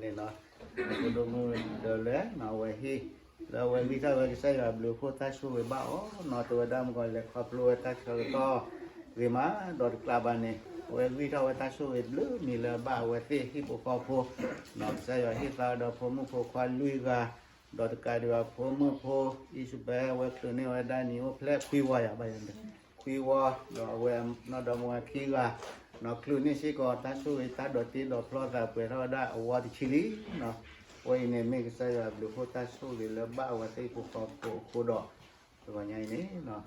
ဖိဒိၣ်မုၣ်ဒီးလဲၣ်နီၤ အဝဲဟ့ၣ် လၢအဝဲဂံၢ်ထီၣ်ဝဲကစၢ်ယွၤအဘျုးအဖှိၣ်တၢ်ဆိၣ်ဂ့ၤဘၣ်အီၤနီၤ တဝဲဒၣ်မုၢ်ကီးလဲၤခီဖျိဝဲတၢ်ဆၢကတီၢ်ဂ့ၤမး ဒီးတကျးဘၣ်န့ၣ် အဝဲဂံၢ်ထီၣ်ဝဲတၢ်ဆိၣ်ဂ့ၤဘျုးမံၤလၢအဘၣ်အဝဲသ့ၣ်ဟံၣ်ဖိဃီဖိ နီၤ ကစၢ်ယွၤဟ့ၣ်သါဒီးဖိမုၣ်ဖိခွါလွံၢ်ဂၤ ဒီးတကးဒံးဘၣ်ဖိမုၣ်ဖိ အံၣ်စဘဲ အဝဲချုးန့ၢ်ဝဲဒၣ်နံၤအိၣ်ဖျဲၣ်ခွံဝီယၤဘၣ်ယၤ ခွံဝီ ဒီးအဝဲနီၢ်ဒီမါဝၤခံဂၤ နီၤချုးန့ၢ်စ့ၢ်ကီး တၢ်ဆိၣ်ဂ့ၤတၢ်ဒိးတ့ဒိးဖျီသးပှဲၤထီၣ်ဝဲဒၣ်အဝီတဆံလံနီၤ အဃိအံၤန့ၣ် မ့ၢ်ကစၢ်ယွၤအဘျုးအဖှိၣ်တၢ်ဆိၣ်ဂ့ၤလၢဘၣ်အဝဲသ့ၣ်ဟံၣ်ဖိဃီဖိအဃိဒီး တဂီၤညါအံၤန့ၣ်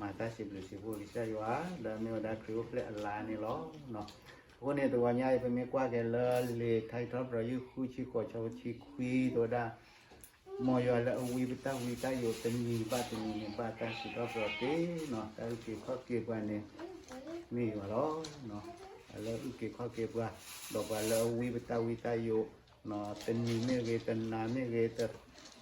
မၤတၢ်စံးဘျုးစံးဖှိၣ်ကစၢ်ယွၤ လၢအမ့ၢ်ဝဲဒၣ်ခရံာ်အိၣ်ဖျဲၣ်အလါန့ၣ်လီၤ. အဃိန့ၣ် တဂီၤညါအံၤ ပမ့ၢ်ကွၢ်က့ၤလၢလံာ်ထါစံးထီၣ်ပတြၢၤယုၢ်ဃုဆံဃိးဆၢဖိဆံခွံ တဲဝဲဒၣ် မ်ယွၤလၢအဝံပတၢ်ဝံတၢ်ယိးတနံၤဘၣ်တနံၤန့ၣ် ဘၣ်တၢ်စံးထီၣ်ပတြၢၤသ့နီၤ တၢ်အုၣ်က့ၤခီၣ်က့ၤပှၤန့ၣ် မ့ၢ်ယွၤလီၤ. လၢအုၣ်က့ၤခီၣ်က့ၤပှၤ ဒီးပှၤလၢအဝံပတၢ်ဝံတၢ်ယိး တနံၤမ့ၢ်ဂ့ၤ တနၤမ့ၢ်ဂ့ၤ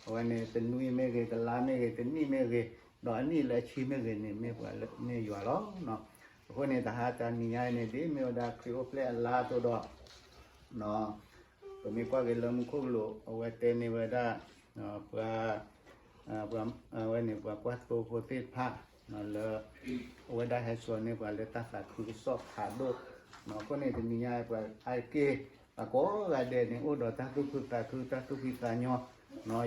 အဝဲန့ၣ် တနွံမ့ၢ်ဂ့ၤ တလါမ့ၢ်ဂ့ၤ တနံၣ်မ့ၢ်ဂ့ၤ ဒီးအနံၣ်လၢအဆံမ့ၢ်ဂ့ၤန့ၣ် မ့ၢ်ပှၤလၢမ့ၢ်ယွၤလီၤ. အဃိန့ၣ် တဟါတနံၤညါအံၤန့ၣ် ဒ်မ့ၢ်ဝဲဒၣ်ခရံာ်အိၣ်ဖျဲၣ်အလါအသိးဒီး ပမ့ၢ်ကွၢ်က့ၤလၢမူခိၣ်ကလူး အဝဲတဲန့ၢ်ဝဲဒၣ် ပှၤ အဝဲန့ၣ် ပှၤကွၢ်သိဖိသ့ၣ်တဖၣ် လၢ အဝဲဒၣ်ဟဲစိာ်န့ၢ်ပှၤလၢတၢ်သးခုကစီၣ်ဖးဒိၣ် အဃိန့ၣ် တနံၤညါပှၤအါတက့ၢ် ပှၤကိးဂၤဒဲးန့ၣ် အိၣ်ဒီးတၢ်သူၣ်ခုသးခု တၢ်သူၣ်ဖှံသးညီ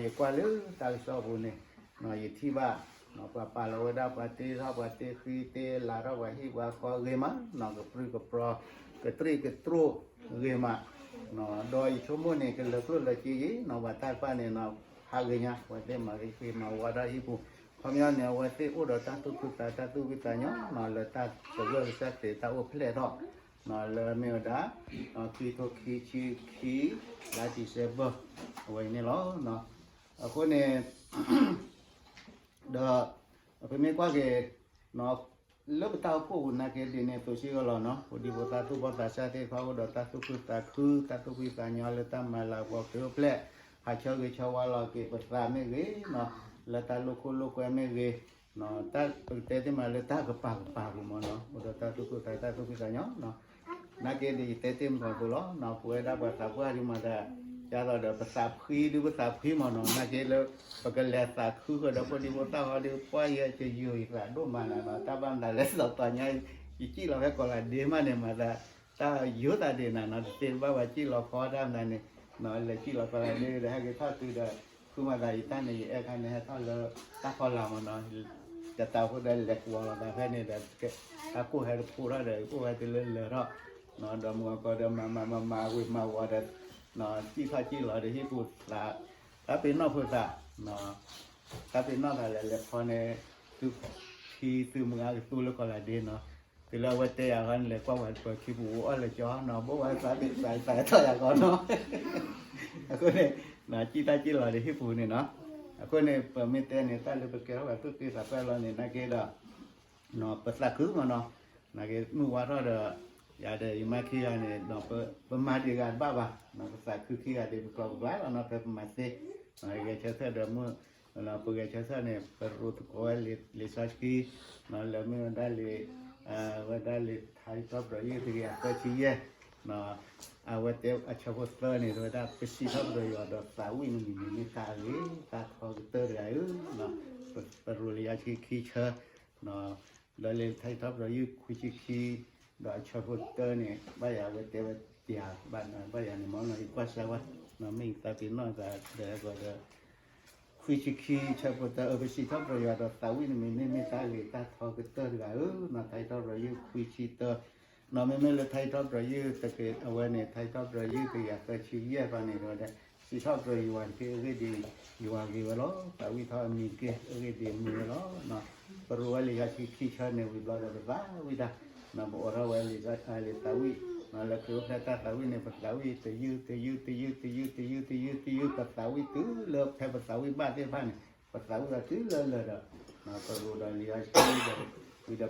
ယကွၢ်လၢတၢ်ကစီၣ်ပူၤန့ၣ် ယထံၣ်ဘၣ် ပှၤပာ်လီၤဝဲဒၣ်ပှၤတ့ထီၣ်ပှၤတ့ဃံတ့လၤထီၣ်ပှၤဟံၣ်ပှၤဃီ ဂ့ၤမး ကပြုၢ်ကပြီၤ ကတြံၣ်ကတြိၣ် ဂ့ၤမး ဒီးယဆိကမိၣ်န့ၣ် ကလၢာ်ကျိၣ်လၢာ်စ့ယံၤနီၤ ပှၤတၢ်တဖၣ်န့ၣ်နီၤ ဟးဂ့ၤညါ ပှၤသ့ၣ်မၤဂ့ၤမၤဝါထီၣ်ဟံၣ်ပူၤ ခီပညီန့ၣ် အဝဲသ့ၣ်အိၣ်ဒီးတၢ်သူၣ်ခုသး တၢ်သူၣ်ဖှံသးညီနီၤ လၢတၢ်သဂၢၢ်ကစၢ်ခရံာ်တၢ်အိၣ်ဖျဲၣ်ထီၣ် လၢမ့ၢ်ဝဲဒၣ် ခံထိခံဆံခံ လါ December အဝဲအံၤန့ၣ်လီၤ. အဃိန့ၣ် ဒီး ပမ့ၢ်ကွၢ်က့ၤ လၢပတၢ်အိၣ်ဖှိၣ်ပူၤနာ်က့ဒ်န့ၣ် သိးစ့ၢ်ကီးလီၤနီၤ ဖိဒံဖိသၣ်သူၣ်ဘီၣ်သးစၢ်သ့ၣ်တဖၣ်အိၣ်ဒီးတၢ်သူၣ်ခုသးခု တၢ်သူၣ်ဖှံသးညီလၢတၢ်မၤလၤကပီၤခရံာ်အိၣ်ဖျဲၣ် ဟးဆၢဂ့ၤဆၢဝါလီၤက့ၤပသးမ့ၢ်ဂ့ၤနီၤ လၢတၢ်လိာ်ခိၣ်လိာ်ကွဲမ့ၢ်ဂ့ၤ တၢ်ပကတဲသ့မးလၢတၢ်ကပၤကပၤပူၤမ့ၢ်နီၤ အိၣ်ဒီးတၢ်သူၣ်ခုသး တၢ်သူၣ်ဖှံသးညီနီၤ နာ်က့ဒ်ယတဲတ့ၢ်မုၢ်ကီၢ်သိးလီၤနီၤ ပဝဲဒၣ်ပှၤသးပှၢ်ဒ်မးဒီး ဒ်သိးဒီးပသးဖှံဒုပသးဖှံမ့ၢ်နီၤ နာ်က့လၢ ပကလဲၤသးခုဃုာ်ဒီးဖိဒံဖိသၣ်ဃီဒီး ပှၢ်ယဲကယုာ်ယသးဒိၣ်မးနီၤ တၢ်ဘၣ်မနုၤလဲၣ် လီၤတီၤညါ ယစံၣ်လီၤဖဲကီၢ်လၤဒ့မးန့ၣ်မၤသး တၢ်ယိၤသးဒ်နၤနီၤ တသ့ဘၣ်ပှၤစံၣ်လီၤဖီတၢ်မနုၤန့ၣ် လဲၤစံၣ်လီၤကီၢ်လၤဒ့ဒီး ဟဲက့ၤထီၣ်တုၤဒီး ဃုမၤသးယတၢ်န့ၣ် ယအဲၣ်ခါန့ၣ် ဟဲထီၣ်လၢတၢ်ဖီလာ်မ့ၢ်နီၤ တတးဖိဒီးလဲၤကွီၤလီၤသးဖဲန့ၣ်ဒီး တၢ်ကိၢ်ဟဲတဖိထီၣ်ဒီး အိၣ်ဝဲတုၤလၢလၢာ်ထီၣ် ဒီးမုၢ်ကီၢ်ဒီးမၤမၤမၤမၤဝံၤမၤဝီၤဒီး စံၣ်ထီၣ်စံၣ်လီၤဒီးဟံၣ်ပူၤသး တၢ်ပ့ၤနီၣ်ဖိသး တၢ်ပ့ၤနီၣ်သးလဲၤလဲၤခီန့ၣ် သုခံသုမုၢ်အါကသူလၢကီၢ်လၤဒ့နီၤ တုၤလၢအဝဲတဲယၤဃီန့ၣ် လဲၤကွၢ်ဝဲပှၤခံပူၤအိၣ်အီၣ်လၢကၠီနီၤ ဘိးဝဲသးသးထီၣ်ယၤဃီနီၤ အဃိန့ၣ် စံၣ်ထီၣ်စံၣ်လီၤဒီးဟံၣ်ပူၤန့ၣ်နီၤ အဃိန့ၣ် ပမ့ၢ်တဲန့ၣ် တၢ်လၢပကဲထီၣ်ပှၤသူၣ်က့သးပှၢ်လီၤန့ၣ် နာ်က့ဒီး ပသးခုမ့ၢ်နီၤ နာ်က့မုၢ်ဝါထီၣ်ဒီး ယၤဒီးယမါခံဂၤန့ၣ် ပမၤဒံးဂၤတဘၣ်ဘၣ် ပသးခုခံဂၤဒံး ပကျီၢ်ပကျါလီၤနီၤ ဖဲပမၤသ့ ဂဲၤဆၢထၢၣ်ဒီးမုၢ် ပဂဲၤဆၢထၢၣ်န့ၣ် ပရူးသကိးဝဲလံာ်စီဆှံ လၢမ့ၢ်ဝဲဒၣ်လံာ် ဝဲဒၣ်လံာ်ထါစံးထီၣ်ပတြၢၤယုၢ်တကယၤသၢဆံယဲၢ် အဝဲတဲအဆၢဖိသၢန့ၣ် တဲဝဲဒၣ် ပစံးထီၣ်ပတြၢၤယွၤဒီးသးဝံၣ်တမံၤမံၤ မ့ၢ်တၢ်အဂ့ၤ တၢ်ထီကတၢၢ်တဂၤဧၢ ပရူးလံာ်စီဆှံခံဆၢ ဒီးလံာ်ထါစံးထီၣ်ပတြၢၤယုၢ်ခွံဆံခံ ဒီးအဆၢဖိတၢန့ၣ် ဘၣ်ယၤအဝဲတဲဝဲတယၤဘၣ် ဘၣ်ယၤန့ၣ်မ့ၢ်နီၤ ယကွၢ်စၢၤဝဲ မ့ၢ်ယသးပ့ၤနီၣ်သးဒီး ခွံဆံခံ ဆၢဖိတၢ အၢ ပစံးထီၣ်ပတြၢၤယွၤဒီးသးဝံၣ်တမံၤမံၤ မ့ၢ်တၢ်ဂ့ၤတၢ်ထီကတၢၢ်တဂၤဧၢ ထါစံးထီၣ်ပတြၢၤယုၢ်ခွံဆံတၢ နီၤ မ့မ့ၢ်လၢထါစံးထီၣ်ပတြၢၤယုၢ်တက့ၢ် အဝဲန့ၣ် ထါစံးထီၣ်ပတြၢၤယုၢ်တကယၤသၢဆံယဲၢ်ဖဲန့ၣ် တဲဝဲဒၣ် စံးထီၣ်ပတြၢၤယွၤတက့ၢ် အဂ့ၢ်ဒ်အံၤ ယွၤဂ့ၤဝဲလီၤ သးဝံၣ်ထီၣ်အမံၤတက့ၢ် အဂ့ၢ်ဒ်အံၤမံၤဝဲလီၤ ပရူးဝဲလံာ်စီဆှံခံဆၢန့ၣ် ဝံၤဘျီဒီးပသးဝံၣ်တၢ် ပအိးထီၣ်ဝဲလံာ်သးဝံၣ် လၢခရံာ်အိၣ်ဖျဲၣ်တၢ်သးဝံၣ်န့ၣ် ပသးဝံၣ်တယုၢ် တယုၢ် တယုၢ် တယုၢ် တယုၢ် တယုၢ် တယုၢ် ပသးဝံၣ်တုၤလၢဖဲပသးဝံၣ်ဘၣ်သ့ၣ်တဖၣ်န့ၣ် ပသးဝံၣ်အီၤတုၤလၢလၢာ်ဒီး ပရူးဒီးလံာ်စီဆှံဒီး ဝံၤဒီး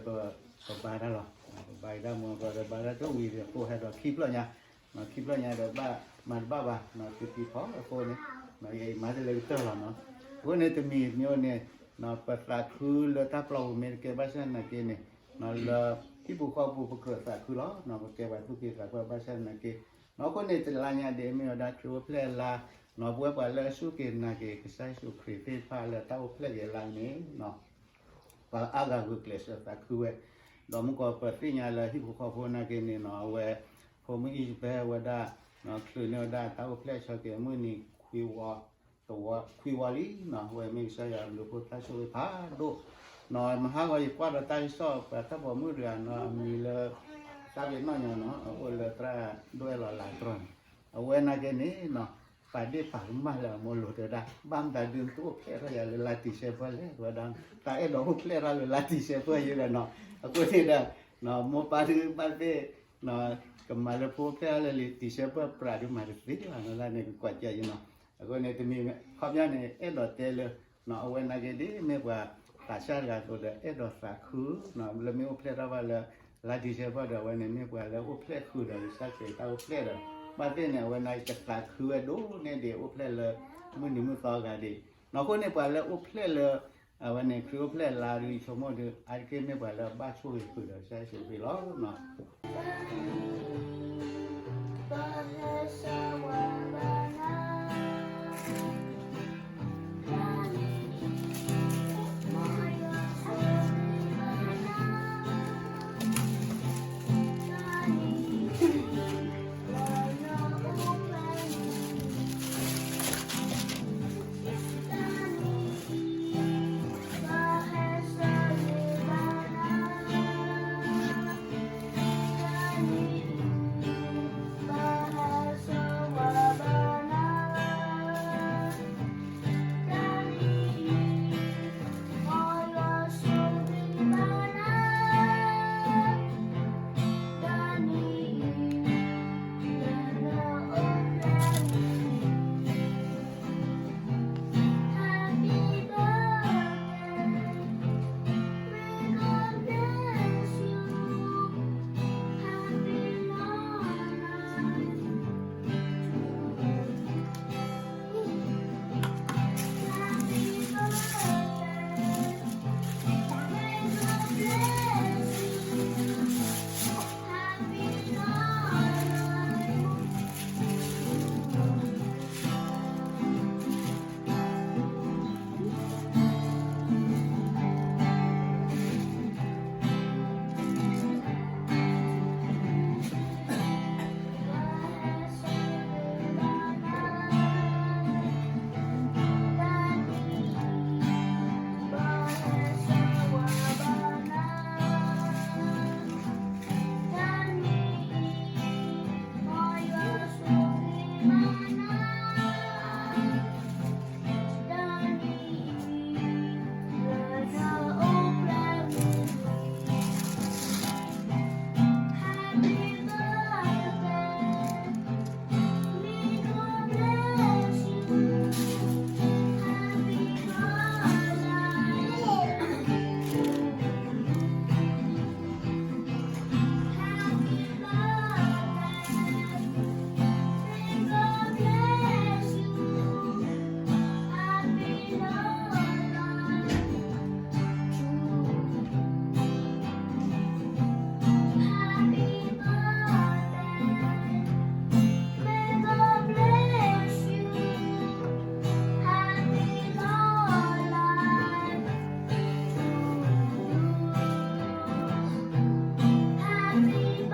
ပဘါတၢ်လီၤ ပဘါအံၤတၢ်မူကီးဒီးဘါတၢ်တဝံၤဒီး ကိးဟဲဒီးခံဖျၢၣ်ညါ ခံဖျၢၣ်ညါဒီးဘၣ်မၤတဘၣ်ဘၣ် သုးက့ၤဖီအဃိန့ၣ် ယမၤတလၢကတၢၢ်လီၤနီၤ အဃိန့ၣ်တမံၤမ့ၢ်အိၣ်န့ၣ် ပသးခုလၢတၢ်ပျီပူၤမ့ၢ်တကဲဘၣ်ဆၣ်နာ်က့န့ၣ် လၢ ဟံၣ်ပူၤဃီပူၤ ပကြၢးသးခုလီၤ. ပကဲပှၤသူၣ်က့သးပှၢ်ဘၣ်ဆၣ်သနာ်က့, အဃိန့ၣ် တလါညါဒ်အမ့ၢ်ဝဲဒၣ်ခရံာ်အိၣ်ဖျဲၣ်အလါ, ပဝဲပှၤလၢအစူၢ်က့ၤနာ်က့ၤကစၢ်ယ့ၣ်ၡူးခရံာ်သ့ၣ်တဖၣ်လၢတၢ်အိၣ်ဖျဲၣ်က့ၤအလါန့ၣ် ပှၤအါဂၤဂုာ်ကျဲးစၢးသးခုဝဲ, ဒီးမုၢ်ကီးပသ့ၣ်ညါလၢဟံၣ်ဖိဃီဖိနာ်က့န့ၣ်နီၤ အဝဲ ဖိမုၣ်အံၣ်စဘဲဝဲဒၣ် ချုးန့ၢ်ဝဲဒၣ်တၢ်အိၣ်ဖျဲၣ်ဆၢက့ၤအမုၢ်နံၤခွံဝီ, တဝီခွံဝီလံနီၤ, အဝဲမ့ၢ်ကစၢ်ယွၤအဘျုးအဖှိၣ်တၢ်ဆိၣ်ဂ့ၤဖးဒိၣ်နီၤ, မဟါဂီၤယကွၢ်ဒီးတၢ်ကစီၣ် ပှၤတၢ်ပိာ်မုၣ်တဂၤနီၤ အမံၤလၢ သၣ်ဘ့ၣ်နီၣ်ညီနီၤ အအိၣ်လၢသရၣ်ဒိၣ်အဲၣ်လီၤလၤတြီၢ်န့ၣ်, အဝဲနာ်က့န့ၣ်နီၤ ပာ်ဒ့ၣ်ပာ်ကမၣ်လၢအမိၢ်လိၤတဲဝဲဒၣ် ဘၣ်မတၤဒုးတအိၣ်ဖျဲၣ်ထီၣ်ယၤလၢလါတံၢ်စဲပၢၢ်လဲၣ် တဲဝဲဒၣ်, တၢ်အဲၣ်ဒိးအိၣ်ဖျဲၣ်ထီၣ်လၢလါတံၢ်စဲပၢၢ်ယဲဒီးနီၤ, အဃိန့ၣ်ဒီး မိၢ်ပၢ်ဒုးဘၣ်သ့ၣ် ကမၤလၢဖိအိၣ်ဖျဲၣ်ထီၣ်လၢလါတံၢ်စဲပၢၢ်ပြးဒုးမၤတသ့ဘၣ်နီၤ လၢန့ၣ်ကကွၢ်ကၢ်ယဲနီၤ, အဃိန့ၣ်တမံၤခီပညီန့ၣ် အဲၣ်ဒိးတဲလၢ အဝဲနာ်က့ဒ်မ့ၢ်ပှၤသးစၢ်တဂၤအသိးဒီး အဲၣ်ဒိးသးခု လၢမ့ၢ်အိၣ်ဖျဲၣ်ထီၣ်ဘၣ်လၢ လါတံၢ်စဲပၢၢ်ဒီး အဝဲန့ၣ်မ့ၢ်ပှၤလၢအိၣ်ဖျဲၣ်ဃုာ်ဒီးကစၢ်ခရံာ်တၢ်အိၣ်ဖျဲၣ်ဒီး ဘၣ်သ့ၣ်န့ၣ် အဝဲနာ်က့ကသးခုဝဲဒိၣ်န့ၢ်ဒံးအိၣ်ဖျဲၣ်လၢ မုၢ်နံၤမုၢ်သီအဂၤဒံး, နီၤအဃိန့ၣ် ပှၤလၢအိၣ်ဖျဲၣ်လၢ အဝဲန့ၣ် ခရံာ်အိၣ်ဖျဲၣ်အလါဒုး ယဆိကမိၣ်ဒီး အါတက့ၢ်မ့ၢ်ပှၤလၢအဘၣ်ဆိၣ်ဂ့ၤဃုာ်ဒီးကစၢ်ယ့ၣ်ၡူးခရံာ်လီၤနီၤ.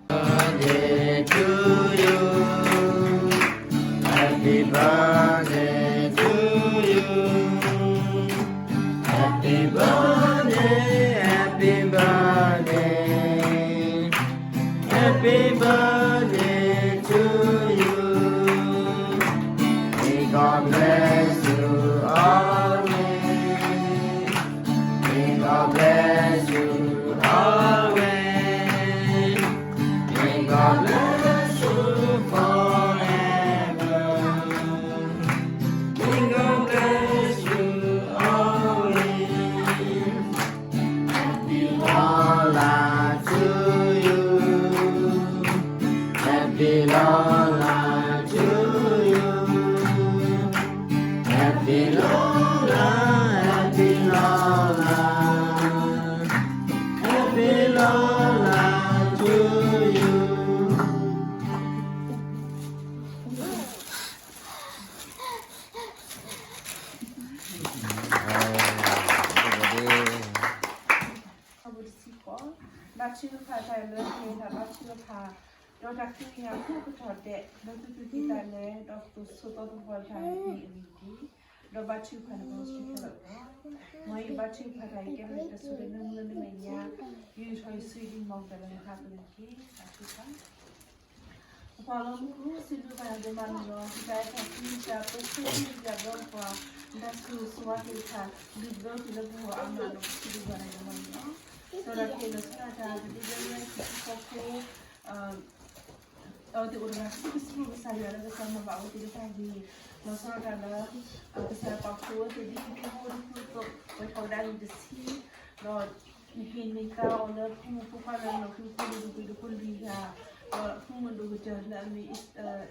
Birthday to you. Happy birthday to you. Happy birthday, happy birthday. Happy birthday to you. May God bless you always. bless you always. May God bless you forever. May God bless you always. Happy long life to you. Happy long life to you. Happy long life, happy long life, happy long life to you. ခီဖျိတဆံဃိး, ဘါထုကဖၣ်တၢ်လၢကဟ့ၣ်တၢ်ဘါထုကဖၣ်, ဒီးတၢ်ဃ့ကညးအကတီၢ်ဒဲး လၢသုသူၣ်ကံၢ်သးလဲ ဒီးကတိၤဆိးသီသပှၢ်တၢ်အံၤအဂ့ၢ်တက့ၢ်. ဒီးဘါထုကဖၣ်န့ၣ် ပှၤစံးခဲလၢာ်လီၤ. မ်အံၤဘါထုကဖၣ်တၢ်အံၤ ကဲဝဲတၢ်ဆိၣ်ဂ့ၤလၢမုၢ်လၢ်လၢမဲာ်ညါ, ယွၤထီၣ်ယွၤဆိၣ်ဂ့ၤဒ်မီၢ်ကတၢၢ်လၢနဟးသ့ၣ်တဖၣ်တက့ၢ်. ဘါထုကဖၣ် ပပှၤလၢမူခိၣ် စံးဘျုးဘၣ်နၤဒိၣ်မးန့ၣ်လီၤ. ယတၢ်အဲၣ်တၢ်ကွံတၢ်ပၢဆှၢတံၢ်ယၤဒီးပှၤ နတၢ်ဆိၣ်ဂ့ၤဆိၣ်ဝါသ့ၣ်တဖၣ် ဒုးဘျၢက့ၤလၢပဂီၢ်အါမးဒီး ပစံးဘျုးဘၣ်နၤဒိၣ်မးန့ၣ်လီၤ. စီၤဒၤဖံးလီၤဆီဒၣ်တၢ် ပဒုးဒၢဝဲဟံၣ်ဖိဃီဖိ အဝဲသ့ၣ်အိၣ်တဂၤ စံးကစၢ်ယွၤလၢကစၢ်မၤဘၣ်အဝဲသ့ၣ်တဖၣ်ဂ့ၤ, လီၤဆီဒၣ်တၢ်လၢ ကစၢ်ယွၤပာ်ဖှိၣ်အဝဲသ့ၣ်ဒ်ဟံၣ်ဖိဃီဖိတဖုအသိး ပှဲၤထီၣ်ဝဲဒၣ်လံာ်တဆံ, ဒီး ဟ့ၣ်န့ၢ်သါအီၤလၢဖိမုၣ်ဖိခွါလၢနီၢ်ခိဖိလံၤဒိၣ်ပှ့ၤဒိၣ်ဖိလွံၢ်ဂၤ, ဒီးဖိမုၣ်ဒိၣ်ကတၢၢ်လၢအမ့ၢ်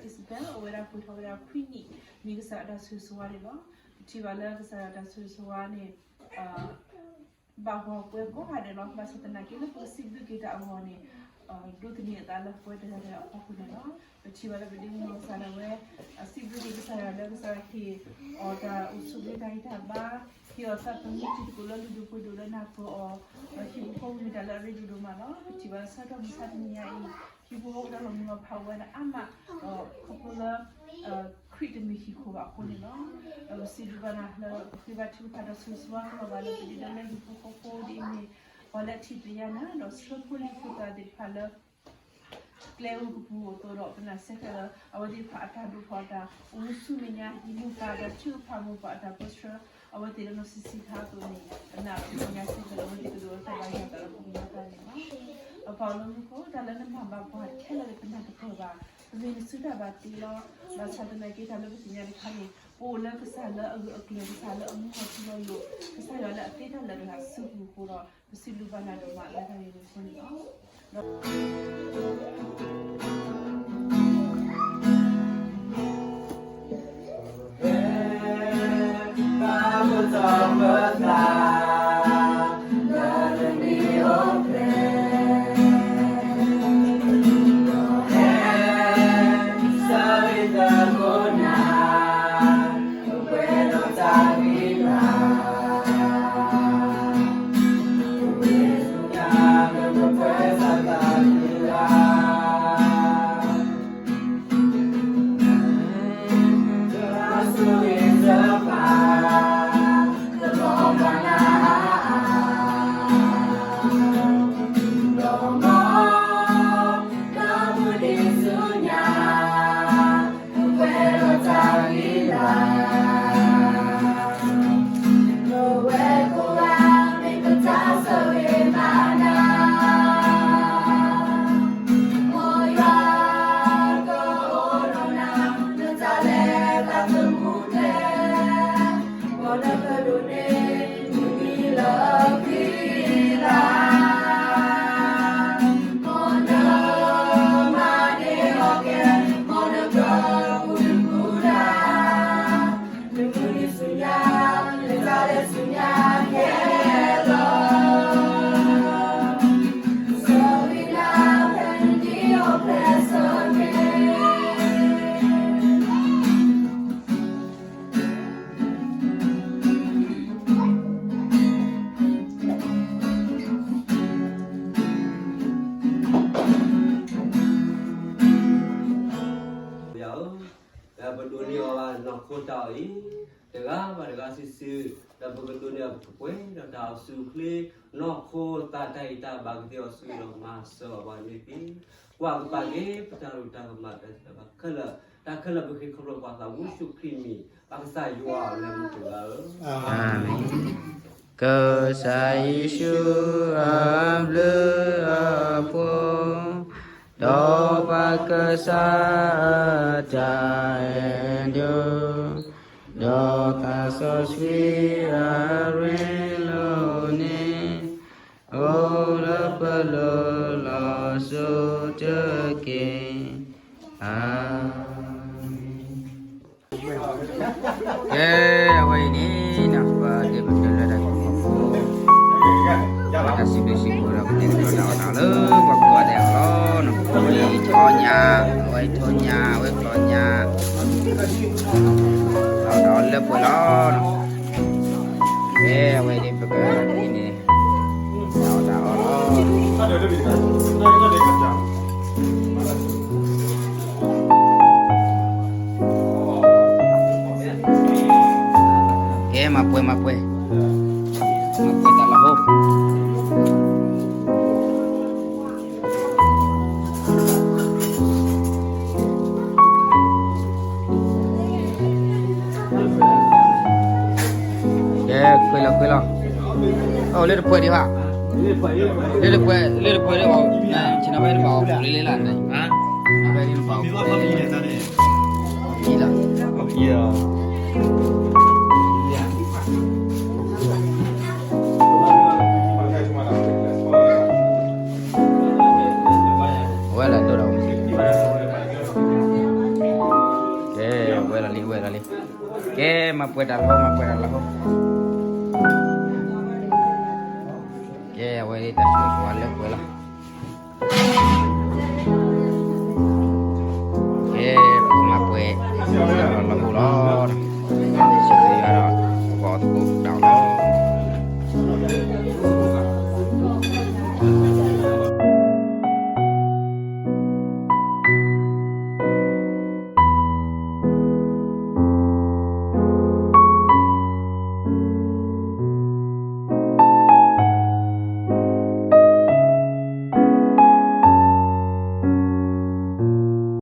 Isabel အဝဲဒၣ်ပှဲၤထီၣ်ဝဲဒၣ်ခွံနံၣ်, မ့ၢ်ကစၢ်ယွၤတၢ်ဆိၣ်ဂ့ၤဆိၣ်ဝါန့ၣ်လီၤ. ပထံၣ်ဘၣ်လၢကစၢ်ယွၤတၢ်ဆိၣ်ဂ့ၤဆိၣ်ဝါန့ၣ် ဘၣ်ဂီၢ်ပှဲၤကိးဂၤဒဲးလီၤ. ဘၣ်ဆၣ်သနာ်က့လၢပကစံးဘျုးက့ၤတၢ်အဂီၢ်န့ၣ် ဒိးသန့ၤအသးလၢပှဲၤတဂၤတဂၤအဖီခိၣ်န့ၣ်လီၤ. ပထံၣ်ဘၣ်လၢပဒ့မုၣ်နီၢ်ကစၢ်ဒၣ်ဝဲ စံးဘျုးက့ၤကစၢ်ယွၤလၢကစၢ်ယွၤဟ့ၣ်အီၤတၢ်အိၣ်ဆူၣ်အိၣ်ချ့တၢ်ဂံၢ်တၢ်ဘါ, ဟ့ၣ်အီၤသးသမူထံသကိးလၢလုၢ်ဒိၣ်ပှ့ၤဒိၣ်လၢနၢ်ပၢၢ်အီၤ, ဒီးဟံၣ်ဖိဃီဖိမ့ၢ်တၢ်လၢအရ့ဒိၣ်ဒိၣ်မးလီၤ. ပထံၣ်ဘၣ်လၢဆၢကတီၢ်မုၢ်ဆါတနံၤညါအံၤ ဟံၣ်ဖိဃီဖိတၢ်လီၤမုၢ်လီၤဖးအိၣ်ဝဲဒၣ်အါမး, ဒီးခီဖျိလၢ ခရံာ်တမ့ၢ်ဟံၣ်ခိၣ်ဘၣ်အဃိန့ၣ်လီၤ. ဒီးပစံးဘျုးဘၣ်နၤလၢပဃ့ဘါထုကဖၣ်တၢ်ဆိၣ်ဂ့ၤဆိၣ်ဝါကလီၤဘၣ်လၢပဒုးဒၢလၢဟံၣ်ဖိဃီဖိဒ်အမ့ၢ် ပှၤလၢအထံၣ်ပတြၢၤနၤ ဒီးဆှၢဖိလံၤဖိသၣ်သ့ၣ်တဖၣ်လၢ ကျဲဧိၤကပူၤအသိးဒီး ပနာ်စ့ၢ်ကီးလၢ အဝဲသ့ၣ်တဖၣ်အတၢ်ဒိၣ်ထီၣ်အတၢ်အိၣ်မူဆူမဲာ်ညါ ဟံၣ်မိၢ်ပၢ်တၢ်ထုကဖၣ်မိၢ်ပၢ်အတၢ်ပၢဆှၢ အဝဲသ့ၣ်လၢနီၢ်ဆံးဆံးခါအသိးန့ၣ် ပနာ်အီၤမဲာ်ညါစ့ၢ်ကီးလၢအဝဲသ့ၣ်ကဒိးလၢတၢ်ဘၣ်ယွၤအသးလၢပဂီၢ်မတၤန့ၣ်လီၤ. ပပှၤလၢမူခိၣ် တၢ်လၢနမၤဘၣ်ပှၤခဲလၢာ်န့ၣ် ပနၢ်တပၢၢ်ဘၣ်, ပမ့ၢ်နစုတၢ်ဘၣ်တ့လီၤ. ဘၣ်ဆၣ်သနာ်က့တၢ်လၢပသ့ၣ်ညါတခါန့ၣ် ပအိၣ်လၢကစၢ်လၢအဂၢၢ်အကျၢၤ ကစၢ်လၢအမူအထူအယိာ် ကစၢ်ယွၤလၢအသ့တၢ်လၢာ်တဂၤစုပူၤအဃိဒီး ပစံးဘျုးဘၣ်နၤဒိၣ်မးလၢတၢ်ဂ့ၢ်န့ၣ်အဃိန့ၣ်လီၤ. ယၤဧၢ, ဒီးပဒိးန့ၢ်အီၤဘၣ်နီၢ်ခိတၢ်အီၣ်အံၤ တဂၤဘၣ်တဂၤစုာ်စုာ်, ဒီးပကဒိးန့ၢ်အီၤပကပှဲၤဒီးတၢ်အိၣ်ဆူၣ်အိၣ်ချ့ နီၢ်ခိသးတၢ်အံၤတၢ်ဘၣ်ကသ့အီၤဆူၣ်ဒီးမၤစၢၤအီၤပှၤန့ၣ်တက့ၢ်. ကွၢ်ကပၤက့ၤပတၢ်လိၣ်တၢ်ကမၣ်တၢ်ခဲလၢာ်, တၢ်ခဲလၢာ်ပဃ့ခီဖျိပှၤသးဝူစူၢ်ခရံာ်မံၤ, ပကစၢ်ယွၤအလၢမူတဂၤဧၢ, အၤမ့ၣ်. ကစၢ်ယ့ၣ်ၡူးအဘျုးအဖှိၣ်, ဒီးပၢ်ကစၢ်အတၢ်အဲၣ်ဒိၣ်, ဒီးသးစီဆှံအရ့လိာ်န့ၣ်, အိၣ်လၢပလိၤလီၤစိၤတက့ၢ်. အၤမ့ၣ်. ကဲ, အဝဲအံၤန့ၣ်နီၤ ပှၤဒဲးပတုၤလၢတၢ်ကီဖိ, တၢ်စံးဘျုးစံးဖှိၣ်ဒီး ပကဲကတီၤတၢ်အီၣ်တၢ်အီလၢပှၤကိးဂၤဒဲးအဂီၢ်လီၤနီၤ. အဝဲအံၤထီညၣ်, အဝဲထီညၣ်, အဝဲကျီညၣ်, တၢ်အီၣ်တၢ်အီလၢပှဲၤလီၤနီၤ. ကဲ, အဝဲအံၤန့ၣ် ပကဟံးန့ၢ် တၢ်အီၣ်တၢ်အီလီၤ. ကဲ, မၤပှဲၤ မၤပှဲၤ, မၤပှဲၤတၢ်လီၤဟိ. ကဲ, ကွဲးလီၤ ကွဲးလီၤ, အိၣ်လၢတပှဲၤဒံးဘၣ်, လၢတပှဲၤ လၢတပှဲၤဒံးဘၣ်, ဆ့ၣ်နီၤဖဲနဘၣ်အီၤ လ့လ့လၢ်န့ၣ်, ဆ့ၣ်နီၤဖဲနဘၣ်အီၤ လ့လ့လၢ်, ဝဲလၢဒိၣ်ဒီး, ကဲ, ဝဲလီၤလံ ဝဲလီၤလံ, ကဲ, မၤပှဲၤတၢ်လီၤ မၤပှဲၤတၢ်လီၤ, ကဲ, အဝဲတၢ်ဆိၣ်ဂ့ၤဆိၣ်ဝါလၢပှဲၤလီၤ.